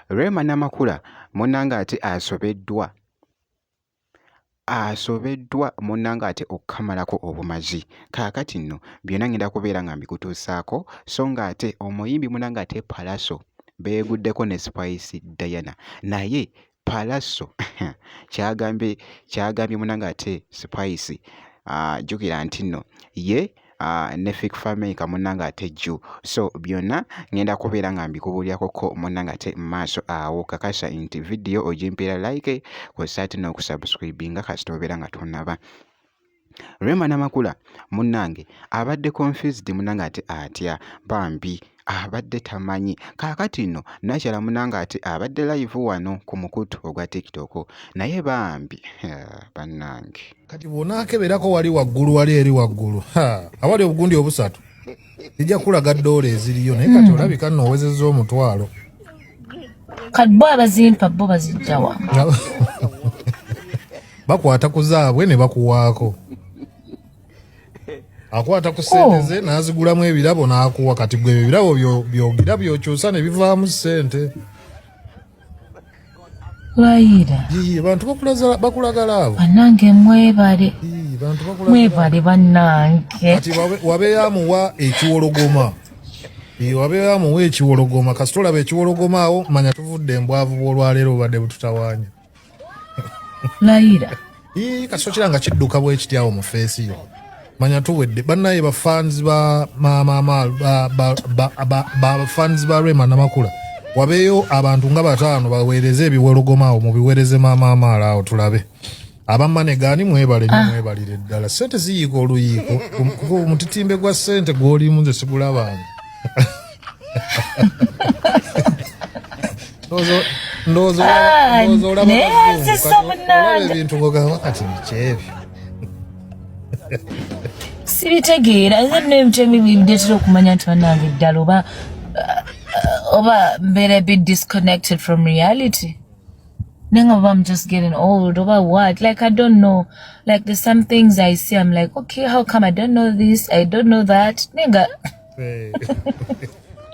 Rema Namakula munnange ate asobeddwa asobeddwa munnange ate okukamalako obumazi. Kaakati nno byonna ngenda kubeera nga mbikutuusaako so ng'ate omuyimbi munnange ate Pallaso beeguddeko ne Spice Diana naye Pallaso kyagambye kyagambye munnange ate Spice jjukira nti nno ye ne Fik Fameica munnange ate jju so byonna ngenda kubeera nga mbikubuulirako ko munnange ate mu maaso awo kakasa nti vidiyo ogimpeera like kw'ossa ate n'okusubscribinga kasita obeera nga tonnaba. Rema Namakula munnange abadde confused munnange ate atya bambi abadde tamanyi kaakati nno nakyala munnange ate abadde live wano ku mukutu ogwa TikTok naye bambi bannange. Kati bw'onaakeberako wali waggulu wali eri waggulu awali obugundi obusatu lijja kulaga ddoola eziriyo naye kati olabika nno owezezza omutwalo. Kati bo abazimpa bo bazijjawa? Bakwata ku zaabwe ne bakuwaako. Akwata ku ssente ze n'azigulamu ebirabo n'akuwa. Kati gwe ebirabo byogira byokyusa ne bivaamu ssente. Layira. Yii, abantu bakulagala abo. Bannange mwebale. Yii, bantu bakulagala. Mwebale bannange. Kati wabeeyo amuwa ekiwologoma. Yii, wabeeyo amuwa ekiwologoma. Kasita olaba ekiwologoma awo manya tuvudde embwavu bw'olwaleero bubadde bututawaanya. Layira. Yii, kasita okira nga kidduka bwe kiti awo mu feesi yo. Manya tuwedde. Bannaye ba fans ba maama ba, ba, ba, ba, ba fans ba Rema Namakula. Wabeeyo abantu nga bataano baweereze ebiwologoma awo mubiweereze maama amaala awo tulabe. Abamane gaani mwebale nnyo mwebalire ddala. Ssente ziyiika oluyiiko. Kuba omutitimbe gwa ssente gw'olimu nze sigulabanga. Ndowooza olaba naye bazungu, nze kati olaba munnange. ebintu ng'ogamba kati biki ebyo. Sibitegeera nze nno ebintu ebimu bindeetera okumanya nti bannange ddala oba oba mbeera a bit disconnected from reality. Nenga oba I'm just getting old oba what, like I don't know, like there's some things I see, I'm like, okay, how come I don't know this, I don't know that, nenga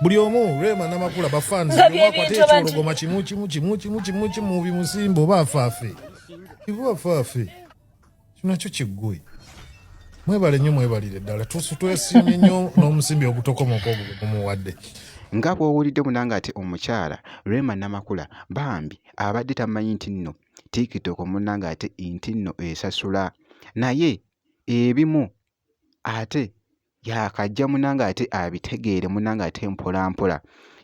Buli omu Rema Namakula bafans Nga bye bakwata bintu abantu- ekiwologoma kimu kimu kimu kimu kimu kimu bimusimba oba afaafe. Oba afaafe. Kino nakyo kiggwe. Mwebale nnyo mwebalire ddala. Twesiimye nnyo n'omusimbi ogutokomoka ogwo gwe mumuwadde. Nga bw'owulidde munnange ate omukyala Rema Namakula bambi abadde tamanyi nti nno TikTok munnange ate nti nno esasula naye ebimu ate yaakajja munnange ate abitegeere munnange ate mpola mpola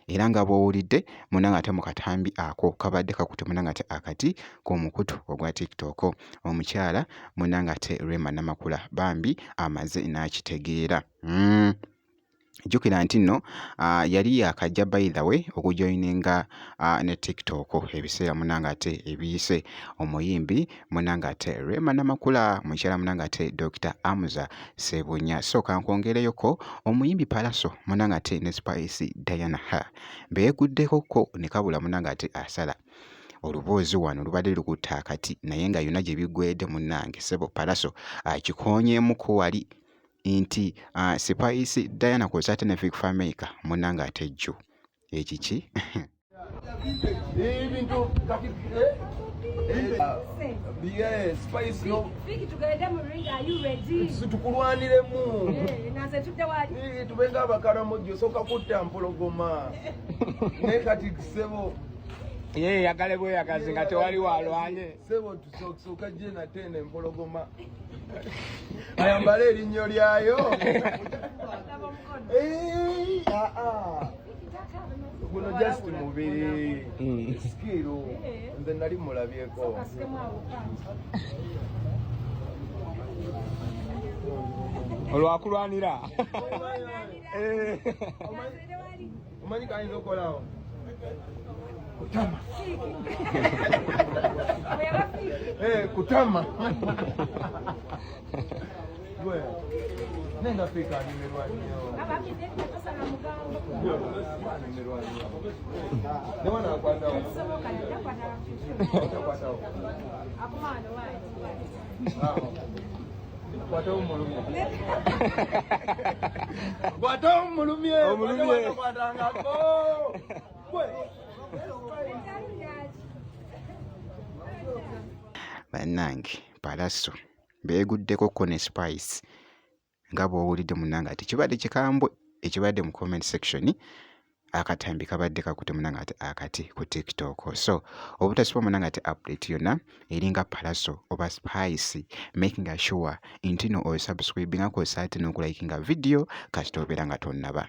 era nga bw'owulidde munnange ate mu katambi ako kabadde kakutte munnange ate akati k'omukutu ogwa TikTok omukyala munnange ate Rema Namakula bambi amaze n'akitegeera. Jjukira nti nno yali yaakajja by the way okujoyininga ne TikTok ebiseera munnange ate ebiyise omuyimbi munnange ate Rema Namakula mukyala munnange ate Dr. Hamza Ssebunya. So kankwongereyoko omuyimbi Pallaso munnange ate ne Spice Diana ha beeguddeko ko ne kabula munnange ate asala oluboozi wano lubadde lukutta akati naye nga yonna gye biggweredde munnange ssebo Pallaso akikoonyeemuko wali nti Spice Diana kw'ossa ate ne Fik Fameica munnange ate jju ekiki. Ebintu kati Spice no Fiki, tugende mu ring, are you ready? Tukulwaniremu. Nga nze ntudde wali. Tube nga abakalamojjo osooka kutta mpologoma naye kati ssebo ye yagale bweyagazi nga tewali walwanye. Ssebo tusooka gye nate eno empologoma ayambale erinnyo lyayo. Eh, ah, ah. Guno just mubiri skill nze nali mulabyeko. Olwakulwanira. Omanyi kayinza okukolawo kutama. Kutama gwe nenga Fika anyumirwa nnyo, anyumirwa nnyo newana akwatawo akwatawo kwatawo mulumye kwatawo mulumye Omulumye. Kwatangako gwe. Bannange Pallaso beeguddeko ko ne Spice nga bw'owulidde munnange ati kibadde kikambwe ekibadde mu comment section. Akatambi kabadde kakute munnange ate akati ku TikTok. So obutasubwa munnange ate update yonna eringa Pallaso oba Spice, making sure nti no osubscribinga kw'ossa ate n'okulikinga video kasita obeera nga tonnaba.